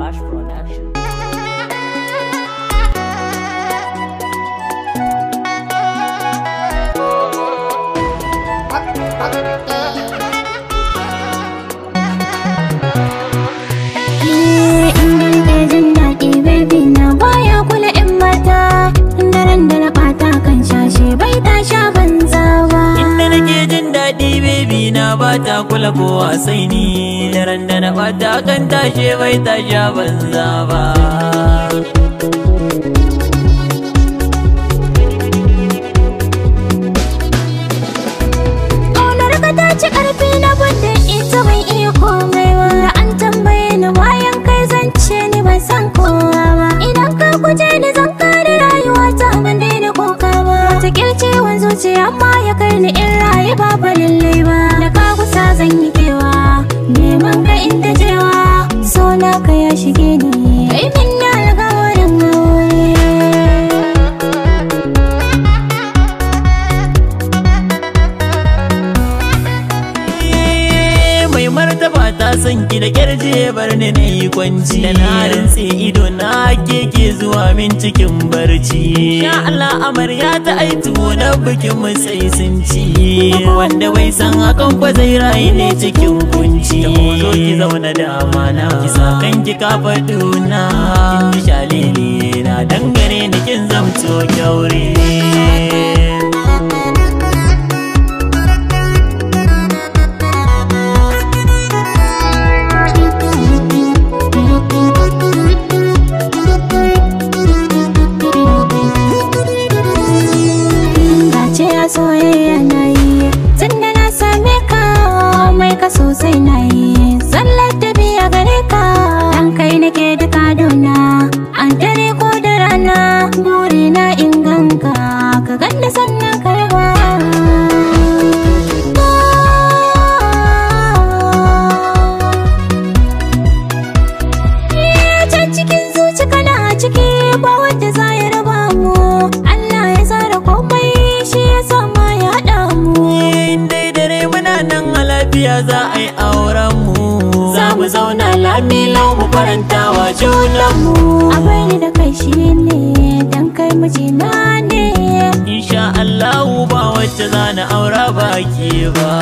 Bash Production. Baby na baya kula in mata, daren da na bata kan shashe bai ta sha banza ba. Inda nake jin daɗi baby na bata kula kowa sai ni, daren da na bata kan tashe bai ta sha banza ba. Ƙaunar ka ta ci ƙarfi na gwada ita ban iya komai ba. Da an tambaye ni bayan kai zance ni ban san kowa ba. Idan ka guje ni zan kare rayuwa ta ban daina kuka ba. Ta kircewan zuciya amma ya kai ni in rayu ba ba lallai ba. Da ka kusa zan yi kewa neman ka inda jewa, so na ka ya shige ni kai min na alƙawarin aure. Mai martaba ta san ki da kyarje bar ni na yi kwanci, da na rintse ido na keke zuwa min cikin barci. Sha Allah amarya ta aitu na bikin mu sai sun ci, wanda bai san hakan ba zai rayu ne cikin kunci. Ta zo ki zauna da amana, ki sa kanki ka faɗuna, kin ji shalele na dangare ni kin zamto kyaure. Soyayya na yi tunda na same ka, mai ka sosai na yi tsallar da biya gare ka, dan kai nake duka dona an dare ko da rana, buri na in ganka ka ganni sannan ka yaba. Can cikin zuci kana ciki ba wanda za ya raba mu, Allah ya tsara komai shi ya sama ya haɗa mu. Dai dare muna nan a lafiya za a yi auren mu, za mu zauna lami lau mu faranta wa junan mu. A bani da kai shi ne dan kai mijina ne, insha Allahu ba wacce za na aura ba ke ba.